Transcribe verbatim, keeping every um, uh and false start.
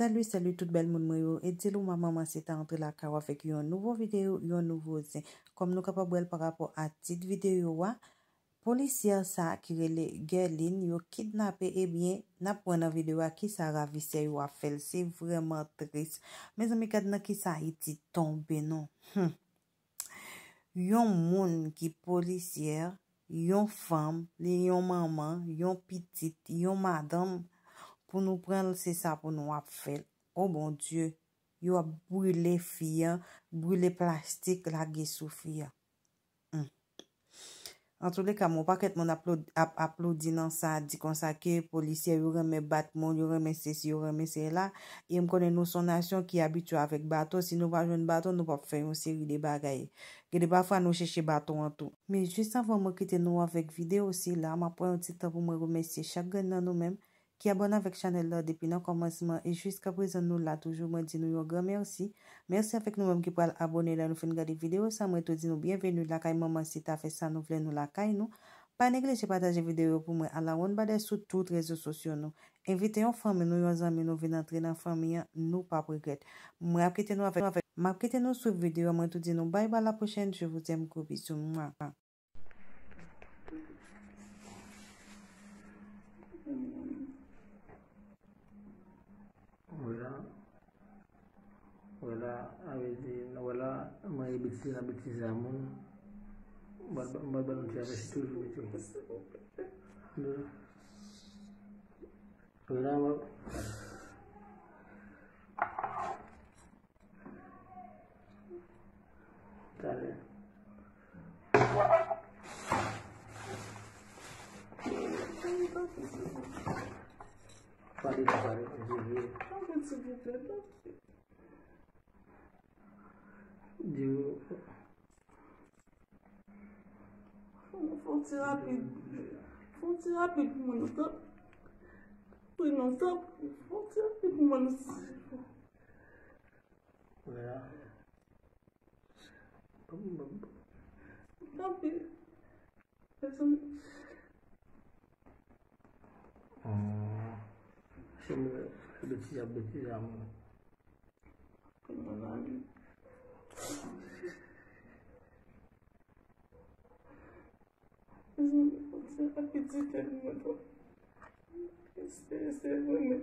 Salut, salut tout bèl moun mwen yo. Etziloma Manman Sita antre lakay ou avèk yon nouvo videyo, yon nouvo zen. Kòm nou kapab wè l pa rapò a tit videyo a, polisyè sa a ki rele Guerline, yo kidnape, ebyen, n ap wè nan videyo a kisa ravisè yo ap fè l. Se vrèman tris. Mezanmi, gad nan kisa Ayiti tonbe non. Hmm. Yon moun ki polisyè, yon fanm, li yon manman, yon pitit, yon madanm, pou nou pran l, se sa pou nou ap fè l. O Bondye, yo ap brile fi a, brile plastik, lage sou fi a. Hmm. Antouleka, mwen pakèt moun aplod-, ap aplodi nan sa, di konsa ke polisyè yo renmen bat moun, yo renmen sesi, yo renmen sela. E m konnen nou se yon nasyon ki abitye avèk bato. Si nou pa jwenn bato, nou p ap fè yon seri de bagay. Gen de pafwa nou chèche bato an tou. Men jis anvan mwen kite nou avèk videyo sila, m ap pran yon ti tan pou mwen remèsye chak grenn nan nou menm ki abòne avèk chanèl la depi nan kòmansman e jiskaprezan nou la toujou. Mwen di nou yon gran mèsi. Mèsi avèk nou menm ki pral abòne lè nou fin gade videyo sa. Mwen tou di nou byenveni lakay Manman Sita, fè sa nou vle, nou lakay nou. Pa neglije pataje videyo yo pou mwen alawonn badè sou tout rezo sosyo nou. Envite yon fanmi nou, yon zanmi nou vin antre nan fanmi an, nou p ap regrèt. Mwen ap kite nou avèk, m ap kite nou sou videyo, mwen tou di nou bye bye, à la prochaine, je vous aime, gros bisous. Mwa. Wè la, wè la, a vle di, wè la, mwen e betize nan betize a moun. Mwen, mwen, mwen, mwen, mwen, mwen, toujou mete. Wè la, wè. Talè. Pale, pale, pale. Di yo. Fon, fon ti rapid. Fon ti rapid pou mwen, non, tanpri, non, tanpri. Fon ti rapid pou mwen, non. Wè la. Tanpri. Pèsonn. Hmm. Se mwen, betize ap betize a moun. Mon ami. Se, se apitit mwen tou. Se, se vre, men.